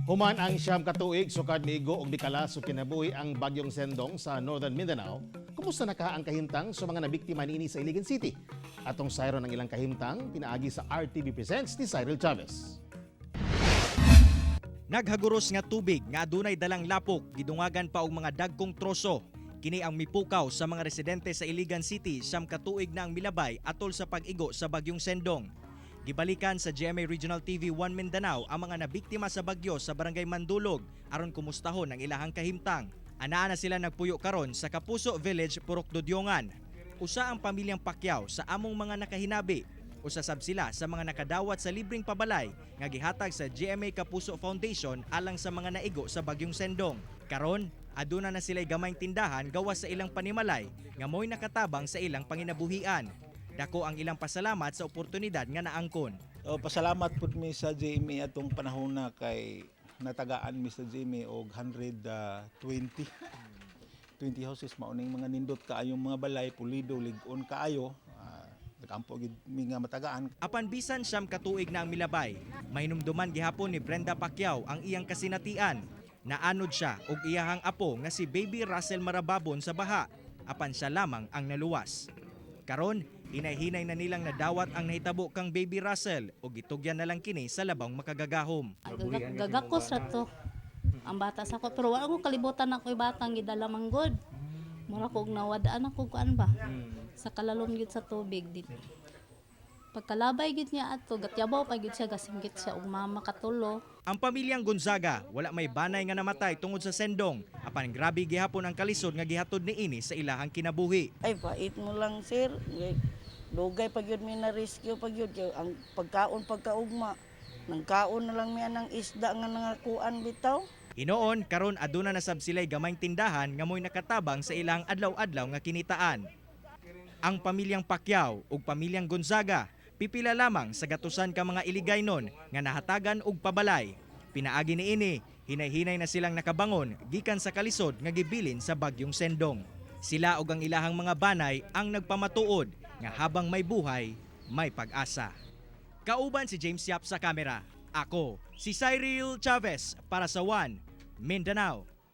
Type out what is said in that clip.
Human ang 9 ka tuig sukad miigo og mikalas og kinabuhi ang bagyong Sendong sa Northern Mindanao, kumusta na ka ang kahimtang sa mga nabiktima niini sa Iligan City? Atong sayron ang ilang kahimtang pinaagi sa RTV Presents ni Cyril Chavez. Naghaguros nga tubig nga adunay dalang lapok, gidungagan pa og mga dagkong troso. Kini ang mipukaw sa mga residente sa Iligan City 9 ka tuig na ang milabay atol sa pag-igo sa bagyong Sendong. Gibalikan sa GMA Regional TV 1 Mindanao ang mga nabiktima sa bagyo sa Barangay Mandulog aron kumustahon ang ilahang kahimtang. Anaa na sila nagpuyo karon sa Kapuso Village, Purok Dudyongan. Usa ang pamilyang Pacquiao sa among mga nakahinabi. Usa sab sila sa mga nakadawat sa libreng pabalay nga gihatag sa GMA Kapuso Foundation alang sa mga naigo sa bagyong Sendong. Karon, aduna na sila'y gamayng tindahan gawas sa ilang panimalay nga mo'y nakatabang sa ilang panginabuhian. Dako ang ilang pasalamat sa oportunidad nga naangkon. Oh, pasalamat pud mi sa GMA atong panahon na kay natagaan mi sa GMA og 120 20 houses, mao ning mga nindot kaayong mga balay, pulido, lig-on kaayo. Nagampo gid mi nga matagaan. Apan bisan 9 ka tuig na ang milabay, mahinumduman gihapon ni Brenda Pacquiao ang iyang kasinatian. Naanod siya og iyahang apo nga si Baby Russell Marababon sa baha, apan siya lamang ang naluwas. Karon, hinay-hinay na nilang nadawat ang nahitabo kang Baby Russell ug gitugyan na lang kini sa labong makagagahom. Gagakos ra to. Ang bata sa ko pero wala ko kalibutan ako batang gidala manggod. Mura ko og nawadaan ako kuan ba. Sa kalalom gyud sa tubig dit. Pagkalabay gyud niya ato, gatyabaw pa gyud siya, gasinggit siya og mama katulo. Ang pamilyang Gonzaga, wala may banay nga namatay tungod sa Sendong, apan grabe gihapon ang kalisod nga gihatod niini sa ilahang kinabuhi. Ay, pait mo lang, sir. Dugay pag yun mi na rescue pag yun. Kay ang pagkaon pagkaugma. Nangkaon na lang mi ang isda nga nangakuan bitaw. Hinoon, karon aduna na sab sila'y gamayng tindahan nga mo'y nakatabang sa ilang adlaw-adlaw nga kinitaan. Ang pamilyang Pacquiao ug pamilyang Gonzaga pipila lamang sa gatusan ka mga Iligaynon nga nahatagan og pabalay. Pinaagi niini, hinay-hinay na silang nakabangon gikan sa kalisod nga gibilin sa bagyong Sendong. Sila ug ang ilahang mga banay ang nagpamatuod nga habang may buhay, may pag-asa. Kauban si James Yap sa kamera. Ako, si Cyril Chavez para sa One Mindanao.